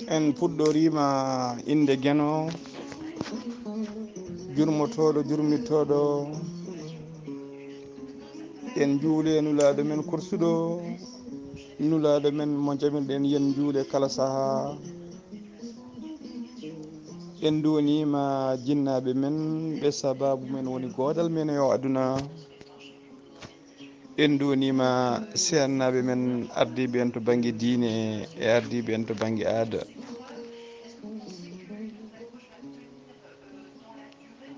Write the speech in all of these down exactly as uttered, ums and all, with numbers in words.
En puɗɗoriima innde Geno, jurmotooɗo, jurmittooɗo. En njuuli e Nulaaɗo men korsuɗo, Nulaaɗo men mo jamirɗen yen njuule kala sahaa. En nduwaniima jinnaaɓe men ɓe sabaabu men woni goodal men e o aduna. En nduwaniima seernaaɓe men ardiiɓe en to bannge diine e ardiiɓe en to bannge aada.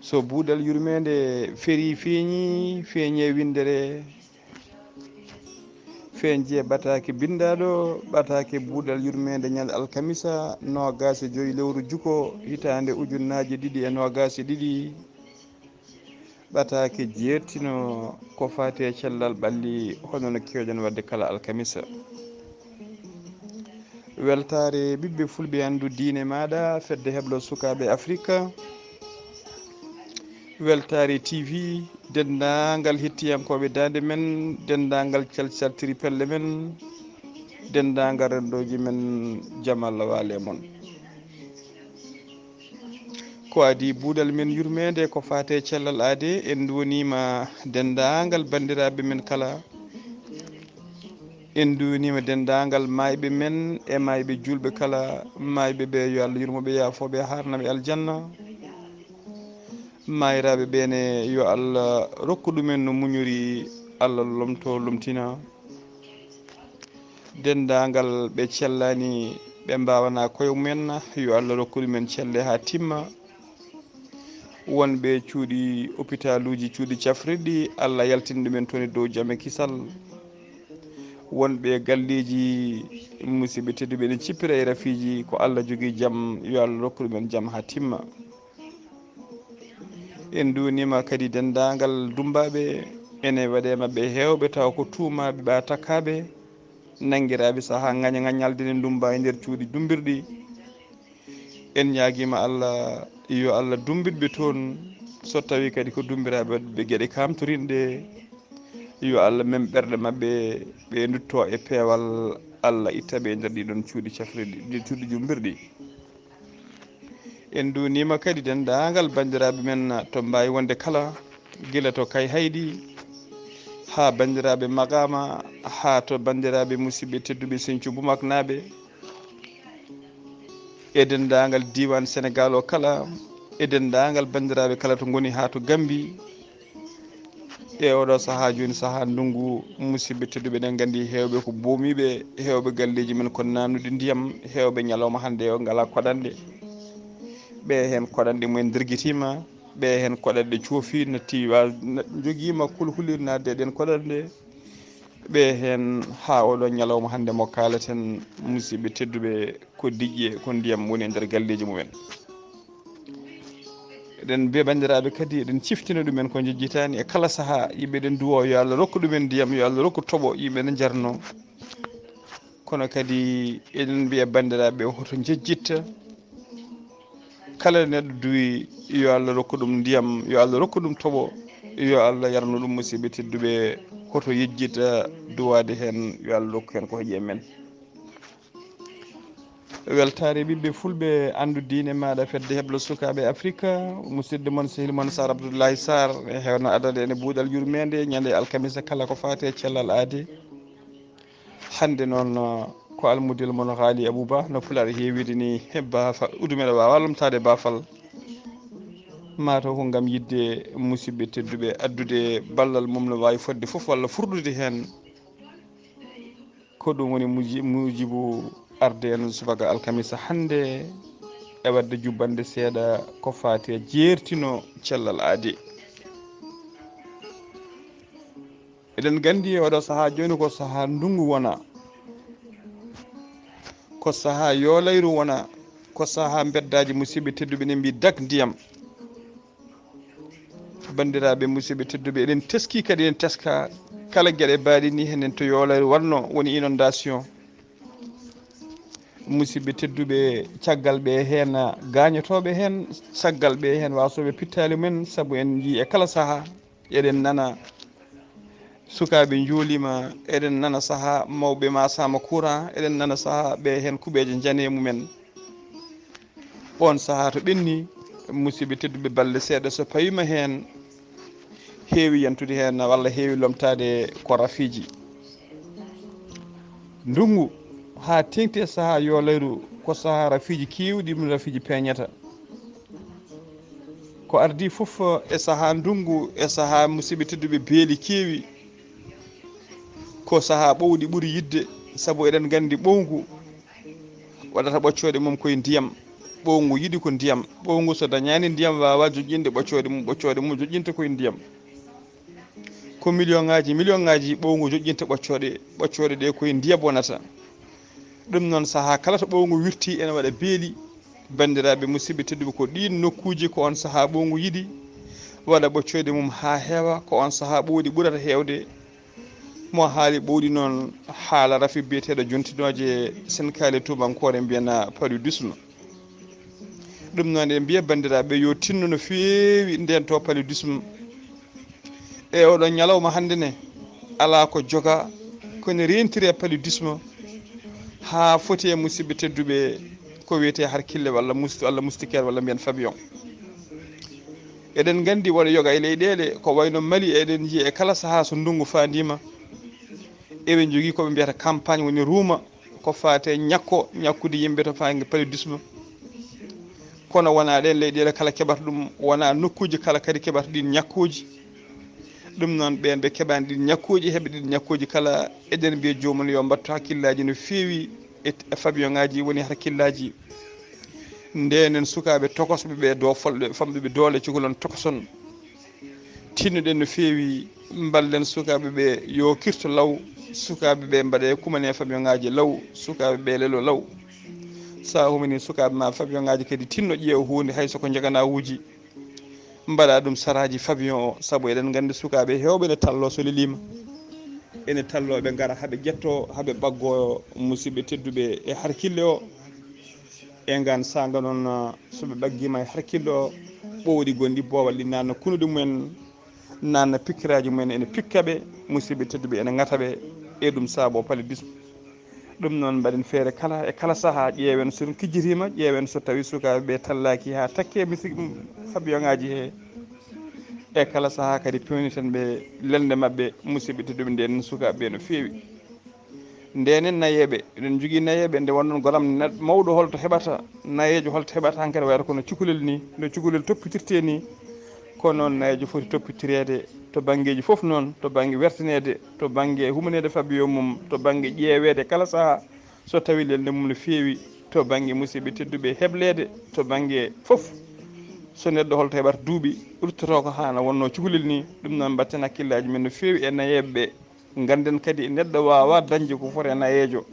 So buuɗal yurmeende ferii feeñi, feeñe winndere, feeñje ɓataake binndaaɗo, ɓataake buuɗal yurmeende ñande alkamisa, noogaas e joy lewru juko, hitaande ujunnaaje ɗiɗi e noogaas e ɗiɗi. Ɓataake jeertino ko faati e cellal ɓalli, hono no keewɗen waɗde kala alkamisa. Weltaare ɓiɓɓe fulɓe anndu diine maaɗa, fedde heblo sukaaɓe Afrika. Weltaare T V, denndaangal hettiyankooɓe daande men, denndaangal calcaltiri pelle men, denndaangal renndooji men, jam Allah waale mon. Ko adii buuɗal men yurmeende ko faati e cellal aade, en nduwaniima denndaangal banndiraaɓe men kala. En nduwaniima denndaangal maayɓe men e maayɓe juulɓe kala. Maayɓe ɓe, yo Allah yurmo ɓe, yaafo ɓe, haarna ɓe aljanna. Maayraaɓe ɓe ne, yo Allah rokku ɗumen no muñori, Allah lomto, lomtina. Denndaangal ɓe cellaani, ɓe mbaawanaa koye mumen, yo Allah rokku ɗumen celle haa timma. Wonɓe cuuɗi opitaaluuji, cuuɗi cafrirɗi, Allah yaltin ɗumen toon e dow jam e kisal. Wonɓe galleeji, musidɓe tedduɓe, eɗen cippira e rafiiji, ko Allah jogii jam, yo Allah rokku ɗumen jam haa timma. En nduwaniima kadi denndaangal dummbaaɓe, ene waɗee maɓɓe heewɓe tawa ko tuumaaɓe, ɓa takkaaɓe, nanngiraaɓe sahaa ŋaña-ŋañalde ne ndummba e nder cuuɗi dummbirɗi. En ñaagiima Allah, yo Allah dummbit ɓe toon, so tawii kadi ko dummbiraaɓe waɗɓe geɗe kaamtorinɗe, yo Allah mem ɓerɗe maɓɓe, ɓe nduttoo e peewal, Allah itta ɓe e nder ɗiɗon cuuɗi cafrirɗi, ɗi cuuɗi jummbirɗi. En nduwaniima kadi denndaangal banndiraaɓe men to mbaawi wonde kala, gila to Kayhayɗi, haa banndiraaɓe Maqaama, haa to banndiraaɓe musidɓe tedduɓe Sinthiou Boumaknaaɓe, e denndaangal diiwaan Senegaal o kala, e denndaangal banndiraaɓe kala to ngoni haa to Gammbi. E oɗo sahaa jooni, sahaa ndunngu, musidɓe tedduɓe, eɗen nganndi heewɓe ko boomiiɓe, heewɓe galleeji men ko naannude ndiyam, heewɓe ñalawma hannde o ngalaa koɗanɗe. Ɓe heen koɗanɗe mumen ndirgitiima, ɓe heen koɗanɗe coofi, natti wa-, na-, njogiima kulhuli naatde e ɗeen koɗanɗe. Ɓe heen haa oɗo ñalawma hannde mo kaalaten, musidɓe tedduɓe, ko diƴƴe, ko ndiyam woni e nder galleeji mumen. Eɗen mbiya banndiraaɓe kadi, eɗen ciftina ɗumen ko njejjitaani e kala sahaa. Yimɓe eɗen nduwo, yo Allah rokku ɗumen ndiyam, yo Allah rokku toɓo, yimɓe ne njarno. Kono kadi eɗen mbiya banndiraaɓe, hoto njejjitta. Kala neɗɗo duwi, yo Allah rokku ɗum ndiyam, yo Allah rokku ɗum toɓo, yo Allah yarnu ɗum, musidɓe tedduɓe, hoto yejjita duwaade heen, yo Allah rokku heen ko heƴi e men. Weltaare ɓiɓɓe fulɓe, anndu diine maaɗa, fedde heblo sukaaɓe Afrika, musidɗo mon, sehil mon Sar Abdoulaye Sarr, e heewno adade ene buuɗal yurmeende, ñande alkamisa kala ko faati e cellal aadi. Hannde noon, ko almudel mon Haali Abou Ba, no Pulaar heewiri ni, baafa, udumel waawa lomtaade baafal. Maa taw ko ngam yiɗde musidɓe tedduɓe, addude ballal mum no waawi fodde fof walla furɗude heen. Ko ɗum woni muji-, muujibu arde en subaka alkamisa hannde e waɗde jubbannde seeɗa ko faati e jeertino cellal aadi. Eɗen nganndi e oɗo sahaa jooni ko sahaa ndunngu wona, ko sahaa yoolayru wona, ko sahaa mbeddaaji, musidɓe tedduɓe, eɗen mbiyi dak ndiyam. Banndiraaɓe, musidɓe tedduɓe, eɗen teskii kadi, eɗen teska kala geɗe baaɗe ni, henen to yoolare wonno, woni inondation. Musidɓe tedduɓe, caggal ɓe heen gaañotooɓe heen, caggal ɓe heen waasooɓe pittaali mumen, sabu en njii e kala sahaa, eɗen nana sukaaɓe njuuliima, eɗen nana sahaa mawɓe maasaama courant, eɗen nana sahaa ɓe heen kuɓeeje njani e mumen. On sahaa to ɓenni, musidɓe tedduɓe, balɗe seeɗa so pawiima heen, heewi yantude heen walla heewi lomtaade ko rafiiji. Ndunngu haa teeŋti e sahaa yoolayru ko sahaa rafiiji keewɗi, ɗum rafiiji peeñata. Ko ardii fof e sahaa ndunngu, e sahaa musidɓe tedduɓe beeli keewi, ko sahaa ɓowɗi ɓuri yiɗde, sabu eɗen nganndi ɓowngu waɗata ɓoccooɗe mum koye ndiyam. Ɓowngu yiɗi ko ndiyam. Ɓowngu so dañaani ndiyam waawaa joƴƴinde ɓoccooɗe mum, ɓoccooɗe mum joƴƴinta koye ndiyam. Ko million ŋaaji, million ŋaaji ɓowngu joƴƴinta ɓoccooɗe, ɓoccooɗe ɗe koye ndiyam wonata. Ɗum noon, sahaa kala to ɓowngu wirtii ene waɗa beeli. Banndiraaɓe musidɓe tedduɓe, ko ɗiin nokkuuji ko oon sahaa ɓowngu yiɗi waɗa ɓoccooɗe mum haa heewa, ko oon sahaa ɓowɗi ɓurata heewde. Mo haali ɓowɗi noon haala rafi biyeteeɗo jontinooje senkaali tuubankoore mbiyana paludisme. Ɗum noon, eɗen mbiya banndiraaɓe yo tinno no feewi ndeen to paludisme. E oɗo ñalawma hannde ne, alaa ko joga, ko ne reentiri e paludisme haa foti e musidɓe tedduɓe ko wiyetee harkille walla mustu, walla moustiquaire walla mbiyen fabion. Eɗen nganndi wano yoga e leyɗeele ko wayno Mali, eɗen njiya e kala sahaa so ndunngu faandiima, eɓe njogii ko ɓe mbiyata campagne, woni ruuma ko faati e ñakko, ñakkude yimɓe to bannge paludisme. Kono wonaa ɗeen leyɗeele kala keɓata ɗum, wonaa nokkuuji kala kadi keɓata ɗiin ñakkuuji. Ɗum noon, ɓeen ɓe keɓaani ɗiin ñakkuuji, heɓe ɗiin ñakkuuji kala, eɗen mbiya joomum yo mbattu hakkillaaji no feewi e, e fabion ŋaaji, woni hakkillaaji. Ndenen sukaaɓe tokosɓe ɓe, do folɓe, famɗuɓe doole, cukalon tokoson. Tinnuɗen no feewi, mballen sukaaɓe ɓe yo kirto law, sukaaɓe ɓe mbaɗe kumane fabion ŋaaji law, sukaaɓe ɓe lelo law. So a humini sukaaɓe ma fabion ŋaaji kadi, tinno ƴeew huunde, hay so ko njaganawuuji, mbaɗa ɗum saraaji fabion o, sabu eɗen nganndi sukaaɓe heewɓe ene tallo so leliima. Ene tallo ɓe ngara haɓe ƴetto, haɓe ɓaggo musidɓe tedduɓe e harkille o. E ngaan saanga noon, so ɓe ɓaggiima e harkille o, ɓowɗi gonɗi boowal ɗi naatna kunuɗi mumen, naatna pikkiraaji mumen, ene pikka ɓe, musidɓe tedduɓe, ene ŋata ɓe, e ɗum saabo paludisme. Ɗum noon, mbaɗen feere kala e kala sahaa, ƴeewen so ɗum kijjitiima, ƴeewen so tawii sukaaɓe ɓe tallaaki haa takke misi-, fabion ŋaaji he. E kala sahaa kadi peewniten ɓe lelnde maɓɓe, musidɓe tedduɓe, ndenen sukaaɓe ɓe no feewi. Ndenen nayeeɓe, eɗen njogii nayeeɓe, nde wonnoon goram neɗ-, mawɗo holto heɓata, nayeejo holto heɓata hankadi, wayata kono cukalel ni, no cukalel toppitirtee ni, ko noon nayeejo foti toppitireede to banngeeji fof noon, to bannge wertaneede, to bannge humaneede fabion mum, to bannge ƴeeweede kala sahaa so tawii lelnde mum no feewi, to bannge musidɓe tedduɓe hebleede, to bannge fof. So neɗɗo holto heɓata duuɓi, ruttotoo ko haana wonnoo cukalel ni, ɗum noon mbatten hakkillaaji men no feewi e nayeeɓe ɓe. Ngannden kadi neɗɗo waawaa dañde ko foti e nayeejo.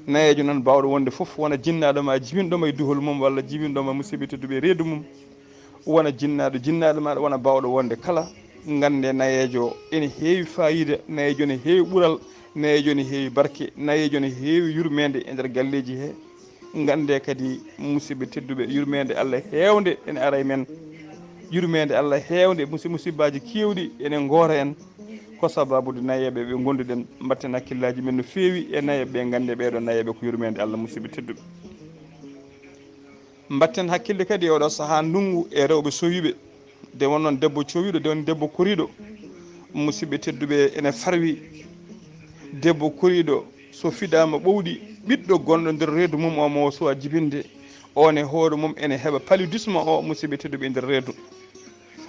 Nayeejo noon baawɗo wonde fof, wona jinnaaɗo ma, jibinɗo ma e duhol mum, walla jibinɗo ma musidɓe tedduɓe e reedu mum, wona jinnaaɗo, jinnaaɗo maaɗa, wona baawɗo wonde kala. Ngannde nayeejo ene heewi faayiida, nayeejo ene heewi ɓural, nayeejo ene heewi barke, nayeejo ene heewi yurmeende e nder galleeji he. Ngannde kadi musidɓe tedduɓe, yurmeende Allah heewnde ene ara e men. Yurmeende Allah heewnde, musi-, musibbaaji keewɗi ene ngoora en. Ko sababude nayeeɓe ɓe ngonduɗen, mbatten hakkillaaji men no feewi e nayeeɓe ɓe, ngannde ɓeeɗo nayeeɓe ko yurmeende Allah, musidɓe tedduɓe. Mbatten hakkille kadi e oɗo sahaa ndunngu e rewɓe sowiiɓe. Nde won noon debbo cowiiɗo, nde won debbo koriiɗo. Musidɓe tedduɓe, ene farwi debbo koriiɗo so fiɗaama ɓowɗi, ɓiɗɗo gonɗo nder reedu mum o mo suwa jibinde, on e hoore mum ene heɓa paludisme o, musidɓe tedduɓe, e nder reedu.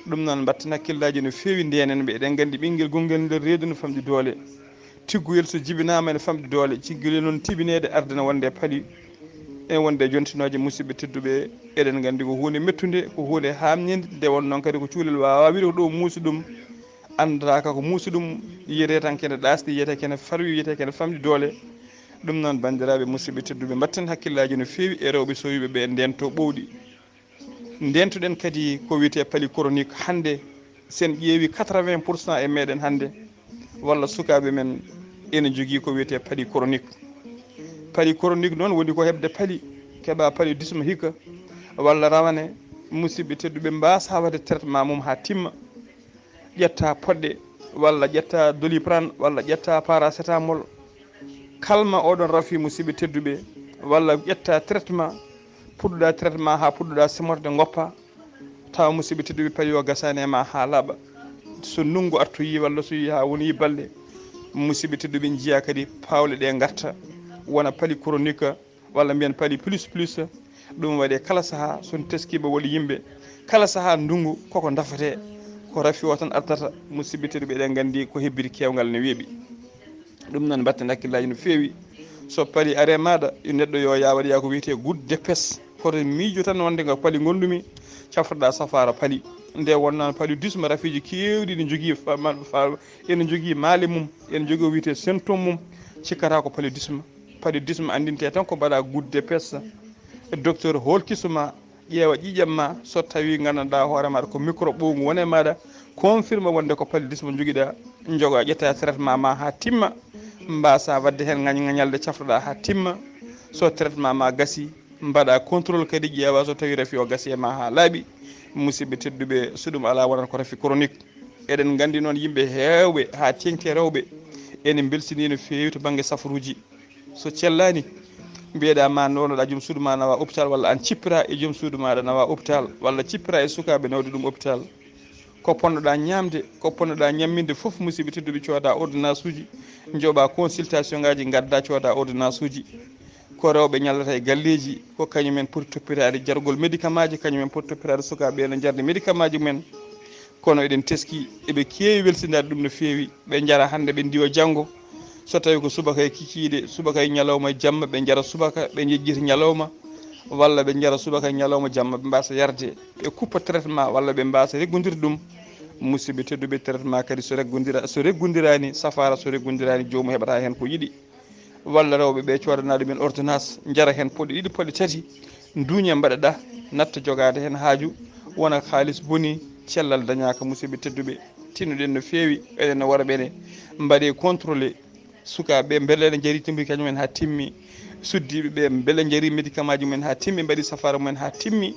Ɗum noon, mbatten hakkillaaji no feewi, ndenen ɓe. Eɗen nganndi ɓinngel gonngel nder reedu no famɗi doole. Tiggoyel so jibinaama ene famɗi doole, tiggoyel noon tibineede ardana wonde pali, ene wonde jontinooje. Musidɓe tedduɓe, eɗen nganndi ko huunde mettunde, ko huunde haamninde, nde won noon kadi ko cukalel waawaa wiide ko ɗo muusi ɗum, anndaaka ko muusi ɗum, yiyetee tan kene ɗaasɗi, yiyetee kene farwi, yiyetee kene famɗi doole. Ɗum noon, banndiraaɓe musidɓe tedduɓe, mbatten hakkillaaji no feewi e rewɓe sowiiɓe ɓe, ndento ɓowɗi. Ndentuɗen kadi ko wiyetee pali chronique. Hannde, sen ƴeewi quatre-vingts pour cent e meɗen hannde, walla sukaaɓe men, ene njogii ko wiyetee pali chronique. Pali chronique noon woni ko heɓde pali, keɓa paludisme hikka, walla rawane, musidɓe tedduɓe, mbaasa waɗde traitement mum haa timma. Ƴetta poɗɗe, walla ƴetta Doliprane, walla ƴetta paracétamol. Calme oɗon rafi, musidɓe tedduɓe, walla ƴetta traitement Puɗɗuɗa traitement haa puɗɗuɗa semorde goppa, tawa musidɓe tedduɓe pali o gasani e ma haa laaɓa. So ndunngu artoyi walla so yi haa woni balɗe, musidɓe tedduɓe njiya kadi pawle ɗe garta wona pali chronique walla mbiyen pali plus plus. Ɗum waɗe kala saha so teskiɓe walla yimɓe, kala saha ndunngu koko dafate, ko rafi o tan artata. Musidɓe tedduɓe, eɗen nganndi ko hebbiri kewngal ne weeɓi. Ɗum noon mbatten hakkillaji no feewi. So pali are maɗa, yo neɗɗo yo ya waɗa ko wiyete goutte de pes. Koto miijo tan wonde nga pali gondumi, cafroɗa safara pali. Nde wonnano pali dusma, rafiji kewɗi ne jogii fa-, ma-, fa-, ene jogii maale mum, ene jogii o wiyete symptôme mum, cikkata ko pali dusma. Pali dusma andinte tan ko mbaɗa goutte de pes. Docteur holkisuma, ƴeewa ƴiiƴam ma, so tawi gandanɗa hoore maɗa ko microbe ɓowngu woni e maɗa, confirme wonde ko pali dusma jogiɗa, joga ƴetta traitement ma ha timma, mbasa wadde hen gañ-, gañalde cafroɗa ha timma. So traitement ma gasi, mbaɗa contrôle kadi, ƴeewa so tawi rafi o gasi e ma ha laaɓi. Musidɓe tedduɓe, so ɗum ala wonata ko rafi chronique. Eɗen gandi noon yimɓe heewɓe ha teŋti rewɓe ene mbelsini no feewi to bangge safaruji. So cellani, mbiyeɗa ma nownoɗa joom suudu ma nawa hôpital, walla an cippira e joom suudu maɗa nawa hôpital, walla cippira e sukaɓe nawde ɗum hôpital. Ko ponnoɗa ñamde, ko ponnoɗa ñamminde fof, musidɓe tedduɓe, cooda ordonnance uji, joɓa consultation ngaji, gadda cooda ordonnance uji. Ko rewɓe ñallata e galleji, ko kañumen poti toppitaade jargol médicament ji, kañumen poti toppitaade sukaɓe ɓe no jarde médicament ji mumen. Kono eɗen teski, eɓe keewi welsindaade ɗum no feewi. Ɓe njara hannde, ɓe ndiwa janngo. So tawi ko subaka e kikiiɗe, subaka e ñalawma e jamma, ɓe njara subaka, ɓe njejjita ñalawma, walla ɓe njara subaka e ñalawma, jamma, ɓe mbasa yarde, ɓe kuppa traitement, walla ɓe mbasa reggondirde ɗum. Musidɓe tedduɓe, traitement kadi so reggondira, so reggondirani, safara so reggondirani, joomu heɓata heen ko yiɗi. Walla rewɓe ɓe coodana ɗumen ordonnance, njara heen poɗɗe ɗiɗi, poɗɗe tati, duuña mbaɗa ɗa, natta jogaade heen haaju, wona kaalis boni, cellal dañaaka. Musidɓe tedduɓe, tinnoɗen no feewi, enen no worɓe ne, mbaɗe contrôlé sukaaɓe, mbele ene njari timbi kañum en haa timmi, suddiiɓe ɓe, mbele njari médicament ji mumen haa timmi, mbaɗi safara mumen haa timmi.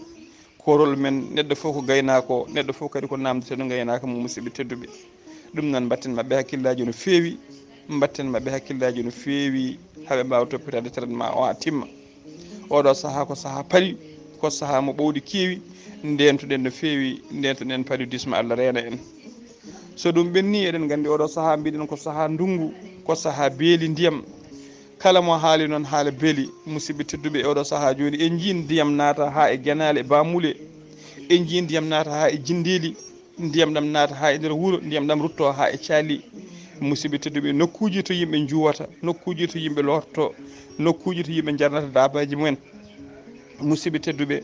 Ko rôle men, neɗɗo fof ko gaynaako, neɗɗo fof kadi ko namdeteeɗo gaynaako mum, musidɓe tedduɓe. Ɗum noon, mbatten maɓɓe hakkillaaji no feewi, mbatten maɓɓe hakkillaaji no feewi, haa ɓe mbaawa toppitaade traitement o haa timma. Oɗo sahaa ko sahaa pali, ko sahaa mo ɓowɗi keewi, ndeentuɗen no feewi, ndeentuɗen paludisme, Allah reena en. So ɗum ɓenni, eɗen nganndi oɗo sahaa, mbiɗen ko sahaa ndunngu, ko sahaa beeli ndiyam. Kala mo haali noon haala beeli, musidɓe tedduɓe, e oɗo sahaa jooni, en njii ndiyam naata haa e genaale, e bamule, en njii ndiyam naata haa e jinndeeli, ndiyam ɗam naata haa e nder wuro, ndiyam ɗam rutto haa e caali. Musidɓe tedduɓe, nokkuuji to yimɓe njuwata, nokkuuji to yimɓe lorto, nokkuuji to yimɓe njarnata daabaaji mumen. Musidɓe tedduɓe,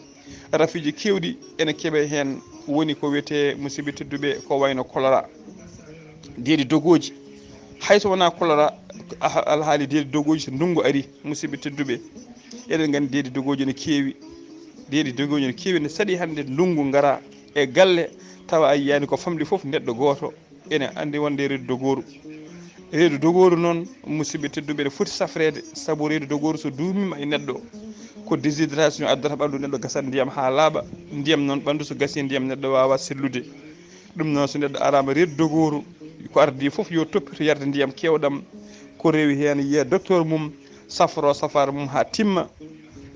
rafiiji keewɗi ene keɓe heen, woni ko wiyetee, musidɓe tedduɓe, ko wayno choléra, deedi dogooji. Hay so wonaa choléra, aha, alhaali deedi dogooji, so ndunngu ari, musidɓe tedduɓe, eɗen nganndi deedi dogooji no keewi. Deedi dogooji no keewi, ne saɗi hannde ndunngu ngara e galle, tawa a yiyaani ko famɗi fof neɗɗo gooto ene anndi wonde reedu dogooru. Reedu dogooru noon, musidɓe tedduɓe, ene foti safreede, sabu reedu dogooru so duumiima e neɗɗo, ko déshydratation addata ɓanndu neɗɗo, gasat ndiyam haa laaɓa. Ndiyam noon ɓanndu so gasii, ndiyam neɗɗo waawaa sellude. Ɗum noon, so neɗɗo araama reedu dogooru, ko ardii fof yo toppito yarde ndiyam keewɗam, ko rewi heen yiya docteur mum, safro safara mum haa timma.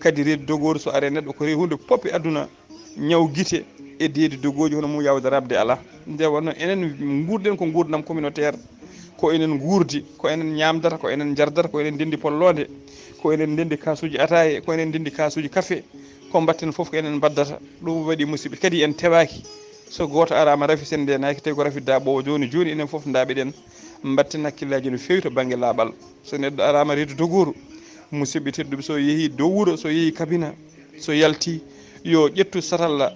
Kadi reedu dogooru so aree neɗɗo, ko rewi huunde pop e aduna, ñaw gite e deedi dogooji hono mum yaawde rabde alaa. Nde wonnoo enen nguurden ko nguurndam communautaire, ko enen nguurdi, ko enen ñaamdata, ko enen njardata, ko enen ndenndi polloonde, ko enen ndenndi kaasuuji ataaye, ko enen ndenndi kaasuuji kafe, ko mbaɗten fof ko enen mbaddata. Ɗum waɗi musidɓe, kadi en tewaaki. So gooto araama rafi, sen ndeenaaki, tawi ko rafi daaɓoowo jooni jooni, enen fof ndaaɓeɗen, mbaɗten hakkillaaji no feewi to bannge laaɓal. So neɗɗo araama reedu dogooru, musidɓe tedduɓe, so yehi dow wuro, so yehi kabina, so yalti, yo ƴettu satalla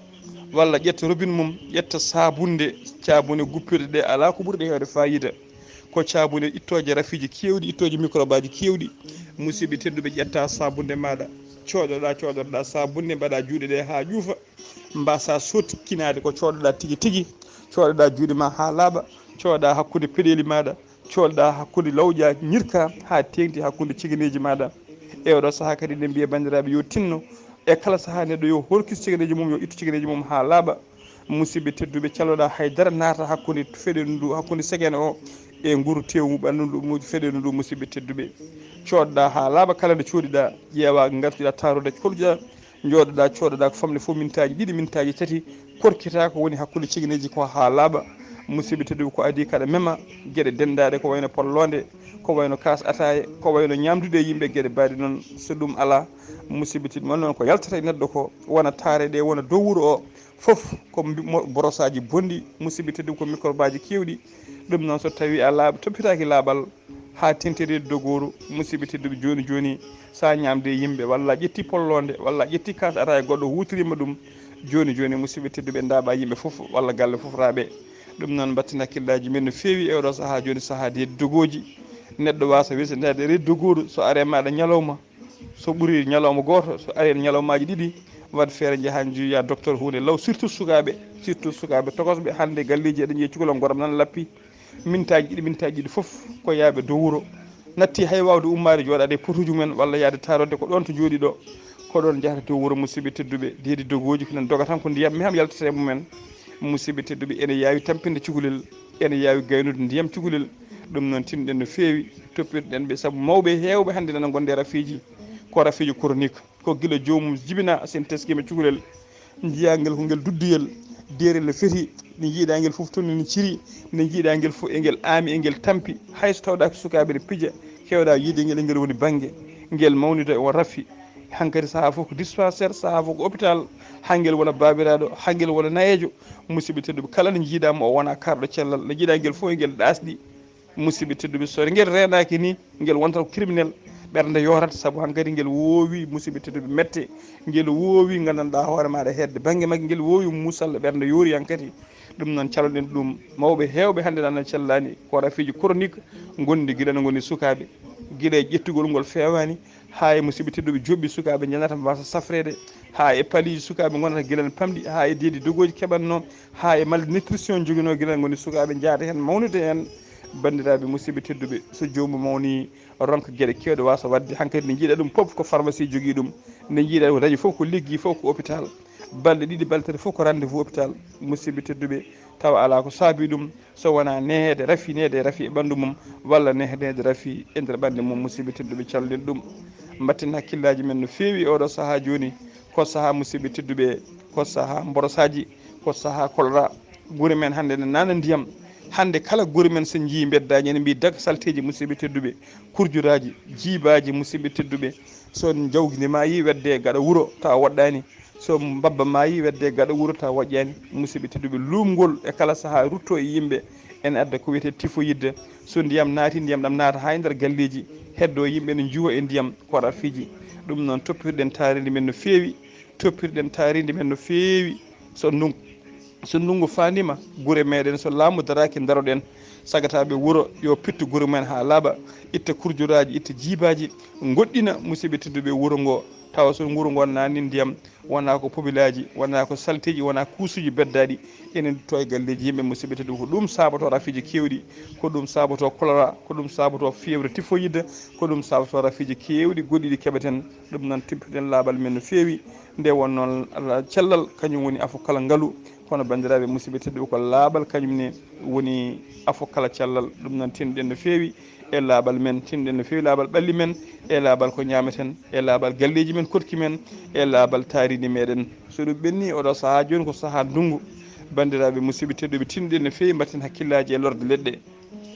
walla ƴetta robine mum, ƴetta saabunde, caabune guppirɗe ɗe alaa ko ɓuri ɗe heewde faayiida. Ko caabune ittooje rafiiji keewɗi, ittooje microbeaji keewɗi. Musidɓe tedduɓe, ƴetta saabunde maaɗa, coodoɗa, coodotoɗa saabunde, mbaɗa juuɗe ɗe haa ƴuufa, mbasa sotkinaade ko coodoɗa tigi tigi, coodoɗa juuɗe ma haa laaɓa, cooda hakkunde peɗeeli maaɗa, coodoɗa hakkunde lawƴa ñirka haa teeŋti hakkunde cegeneeji maaɗa. E oɗo sahaa kadi, eɗen mbiya banndiraaɓe yo tinno, e kala sahaa neɗɗo yo horkis cegeneeji mum, yo ittu cegeneeji mum haa laaɓa. Musidɓe tedduɓe, caloɗa haydara naata hakkunde feɗendu ndu, hakkunde segene o e nguru tewu ɓanndu ndu, mu-, feɗendu ndu, musidɓe tedduɓe. Coodoɗa haa laaɓa, kala nde cooɗiɗa, ƴeewa, ngartiɗa, taroɗa, coluɗa, Njooɗoɗaa, coodoɗaa ko famɗi fof mintaaji ɗiɗi, mintaaji tati, porkitaa ko woni hakkunde cegeneeji ko haa laaɓa. Musidɓe tedduɓe, ko adii kaɗa mema geɗe denndaade ko wayno polloonde, ko wayno kaas ataaye, ko wayno ñaamdude e yimɓe geɗe mbaɗi noon. So ɗum alaa, musidɓe tedduɓe, noon ko yaltata e neɗɗo ko wona taare ɗe, wona dow wuro o, fof ko mbi-, mo-, borosaaji bonɗi, musidɓe tedduɓe, ko mikrobaaji keewɗi. Ɗum noon, so tawii a laaɓ-, toppitaaki laaɓal, haa tentiri dogooru, musidɓe tedduɓe, jooni jooni, so a ñaamde e yimɓe, walla a ƴetti polloonde, walla a ƴetti kaas ataaye, goɗɗo huutoriima ɗum, jooni jooni, musidɓe tedduɓe, ndaaɓa yimɓe fof, walla galle fof raaɓe. Ɗum noon, mbatten hakkillaaji men no feewi e oɗo sahaa jooni, sahaa deedi dogooji. Neɗɗo waasa wesendaade reedi dogooru, so are maaɗa ñalawma, so ɓuri ñalawma gooto, so ari heen ñalawmaaji ɗiɗi, waɗ feere njahaa njiyaa docteur huunde law, surtout sukaaɓe, surtout sukaaɓe tokosɓe. Hannde galleeji eɗen njiya cukalel, goram nan lappi, mintaaji ɗiɗi, mintaaji ɗiɗi fof ko yaaɓe dow wuro. Natti hay waawde ummaade jooɗaade e potuuji mumen walla yahde taaroode ko ɗoon to jooɗi ɗo, ko ɗoon njahata dow wuro, musidɓe tedduɓe. Deedi dogooji ko nan doga tan ko ndiyam meham yaltata e mumen. Musidɓe tedduɓe, ene yaawi tampinde cukalel, ene yaawi gaynude ndiyam cukalel. Ɗum noon, tinɗen no feewi, toppirɗen ɓe, sabu mawɓe heewɓe hannde nana ngonde e rafiiji, ko rafiiji chronique, ko gila joomum jibina, so en teskiima cukalel, njiyaa ngel ko ngel dudduyel, deerel no feti, ne njiiɗaa ngel fof toon ne ciri, ne njiiɗaa ngel fof e ngel aami, e ngel tampi, hay so tawɗaa ko sukaaɓe ne pija, heewɗaa yiide ngel, e ngel woni bannge, ngel mawnida e on rafi. Hankadi sahaa fof ko dispensaire, sahaa fof ko hôpital, haa ngel wona baabiraaɗo, haa ngel wona nayeejo. Musidɓe tedduɓe, kala nde njiiɗaa mo o wona karɗo cellal, nde njiiɗaa ngel fof e ngel ɗaasɗi. Musidɓe tedduɓe, so ngel reenaaki ni, ngel wonta ko criminel, ɓernde yoorata, sabu hankadi ngel woowi, musidɓe tedduɓe, mette, ngel woowi, nganndanɗaa hoore maaɗa, heedde bannge magge, ngel woowi muusal, ɓernde yoori hankadi. Ɗum noon, caloɗen ɗum, mawɓe heewɓe hannde nana cellani, ko rafiiji chronique ngonɗi gila no ngoni sukaaɓe, gila e ƴettugol ngol feewaani, haa e musidɓe tedduɓe joɓɓi sukaaɓe njanata mbaasa safreede, haa e paliiji sukaaɓe ngonata gila no pamɗi, haa e deedi dogooji keɓatnoo, haa e malnutrition joginoo gila ngoni sukaaɓe njaada heen, mawnude heen. Banndiraaɓe musidɓe tedduɓe, so joomum mawni, ronka geɗe keewɗe waasa waɗde. Hankadi nde njiiɗaa ɗum fof ko pharmacie jogii ɗum, nde njiiɗaa ko dañi fof ko liggi, fof ko hôpital. Balɗe ɗiɗi, balɗe tati fof ko rendez-vous hôpital. Musidɓe tedduɓe, tawa alaa ko saabii ɗum, so wonaa neheede rafi, neheede rafi e ɓanndu mum, walla neheede rafi e nder ɓalli mum. Musidɓe tedduɓe, calɗen ɗum. Mbatten hakkillaaji men no feewi e oɗo sahaa jooni. Ko sahaa, musidɓe tedduɓe, ko sahaa mborosaaji, ko sahaa kolra. Gure men hannde ne nana ndiyam. Hannde kala gure men so njii mbeddaaji ene mbiyi daga salteeji, musidɓe tedduɓe, kurjuraaji, jiibaaji, musidɓe tedduɓe. So jawdi maayi, wedde gaɗa wuro tawa woɗɗaani. So mbabba maayi, wedde gaɗa wuro tawa woƴƴaani. Musidɓe tedduɓe, luumgol e kala sahaa rutto e yimɓe ene adda ko wiyetee tifoyidde. So ndiyam naati, ndiyam ɗam naata haa e nder galleeji, heddo yimɓe ne njuwa e ndiyam, ko rafiiji. Ɗum noon, toppirɗen taarindi men no feewi, toppirɗen taarindi men no feewi. So ndun-, so ndunngu faandiima, gure meɗen, so laamu daraaki, ndaroɗen sagataaɓe wuro yo pittu gure men haa laaɓa, itta kurjuraaji, itta jiibaaji, ngoɗɗina, musidɓe tedduɓe, wuro ngo, tawa so wuro ngo naani ndiyam, wonaa ko pobilaaji, wonaa ko salteeji, wonaa kuusuuji beddaaɗi ene ndutto e galleeji yimɓe, musidɓe tedduɓe. Ko ɗum saabotoo rafiiji keewɗi, ko ɗum saabotoo kolera, ko ɗum saabotoo fièvre typhoïde, ko ɗum saabotoo rafiiji keewɗi goɗɗi ɗi keɓeten. Ɗum noon, toppirɗen laaɓal men no feewi. Nde won noon, Allah, cellal kañum woni afo kala ngalu, kono banndiraaɓe musidɓe tedduɓe, ko laaɓal kañum ne woni afo kala cellal. Ɗum noon, tinɗen no feewi e laaɓal men, tinɗen no feewi laaɓal ɓalli men, e laaɓal ko ñaameten, e laaɓal galleeji men koɗki men, e laaɓal taarindi meɗen. So ɗum ɓenni, oɗo sahaa jooni ko sahaa ndunngu. Banndiraaɓe musidɓe tedduɓe, tinɗen no feewi, mbatten hakkillaaji e lorde leɗɗe,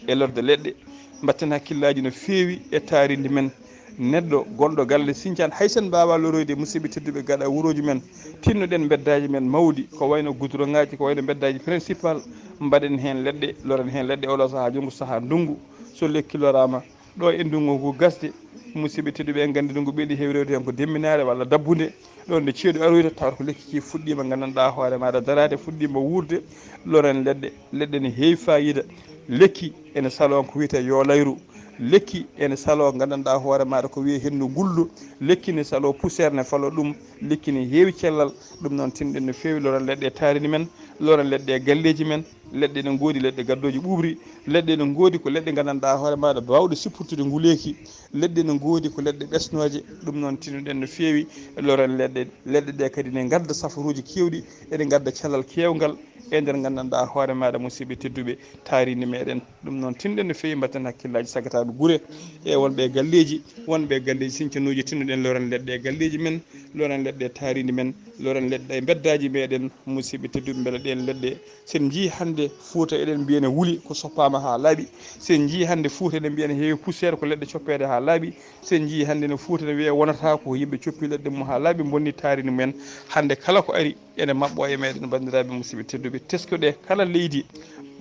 e lorde leɗɗe. Mbatten hakkillaaji no feewi e taarindi men. Neɗɗo gonɗo galle Siñcaan, hay sen mbaawa loroyde, musidɓe tedduɓe, gaɗa wurooji men, tinnoɗen mbeddaaji men mawɗi, ko wayno gudroŋaaji, ko wayno mbeddaaji principal, mbaɗen heen leɗɗe, loren heen leɗɗe. Oɗo sahaa, junngo sahaa ndunngu, so lekki loraama, ɗo e ndunngu ngu gasde, musidɓe tedduɓe, en nganndi ndunngu ɓeydi heewrede heen ko demminaare walla dabbunde. Ɗo nde ceeɗu aroyta, tawata ko lekki ki fuɗɗiima, nganndanɗaa hoore maaɗa daraade, fuɗɗiima wuurde, loren leɗɗe. Leɗɗe ne heewi faayiida. Lekki ene saloo ko wiyetee yoolayru. Lekki ene saloo, nganndanɗaa hoore maaɗa ko wiyee henndu ngullu. Lekki ne saloo poussière, ne faloo ɗum. Lekki ne heewi cellal. Ɗum noon, tinɗen no feewi loren leɗɗe e taarindi men, loren leɗɗe e galleeji men, Leɗɗe ene ngoodi leɗɗe gaddooje ɓuuɓri, leɗɗe ene ngoodi ko leɗɗe nganndanɗaa hoore maaɗa baawɗe sippirtude nguleeki, leɗɗe ene ngoodi ko leɗɗe ɓesnooje. Ɗum noon tinnoɗen no feewi loren leɗɗe. Leɗɗe ɗe kadi ne ngadda safaruuji keewɗi, ene ngadda calal keewngal e nder nganndanɗaa hoore maaɗa, musidɓe tedduɓe, taariindi meɗen. Ɗum noon tinnoɗen no feewi, mbatten hakkillaaji sagataaɓe gure e wonɓe e galleeji, wonɓe e galleeji sincanuuji. Tinnoɗen loren leɗɗe e galleeji men, loren leɗɗe e taariindi men, loren leɗɗe e mbeddaaji meɗen, musidɓe tedduɓe, mbele ɗeen leɗɗe, so en njii hannde Fuuta eɗen mbiya ne wuli ko soppaama haa laaɓi, so en njii hannde Fuuta eɗen mbiya ne heewi poussière ko leɗɗe coppeede haa laaɓi, so en njii hannde ne Fuuta ne wiya wonata ko yimɓe coppi leɗɗe mum haa laaɓi mbonni taariindi mumen. Hannde kala ko ari ene maɓɓo e meɗen, banndiraaɓe musidɓe tedduɓe, teskoɗe kala leydi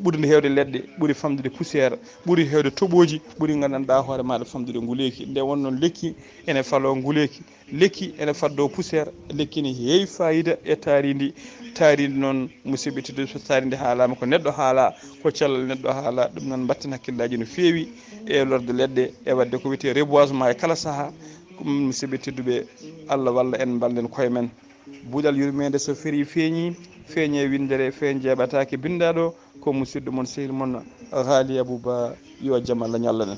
ɓuri nde heewde leɗɗe, ɓuri famɗude poussière, ɓuri heewde toɓooji, ɓuri nganndanɗaa hoore maaɗa famɗude nguleeki. Nde won noon lekki ene faloo nguleeki, lekki ene faddoo poussière, lekki ne heewi faayiida e taariindi. Taariindi noon, musidɓe tedduɓe, so taariindi haalaama ko neɗɗo haala, ko cellal neɗɗo haala. Ɗum noon mbatten hakkillaaji no feewi e lorde leɗɗe, e waɗde ko wiyetee reboisement e kala sahaa. Ɗum musidɓe tedduɓe, Allah walla en, mballen koye men. Buuɗal yurmeende so ferii feeñii, feeñee winndere, feeñ jeeɓataake binndaaɗo, ko musidɗo mon, sehil mon, Haali Abuba, yo jam Allah ñallan en.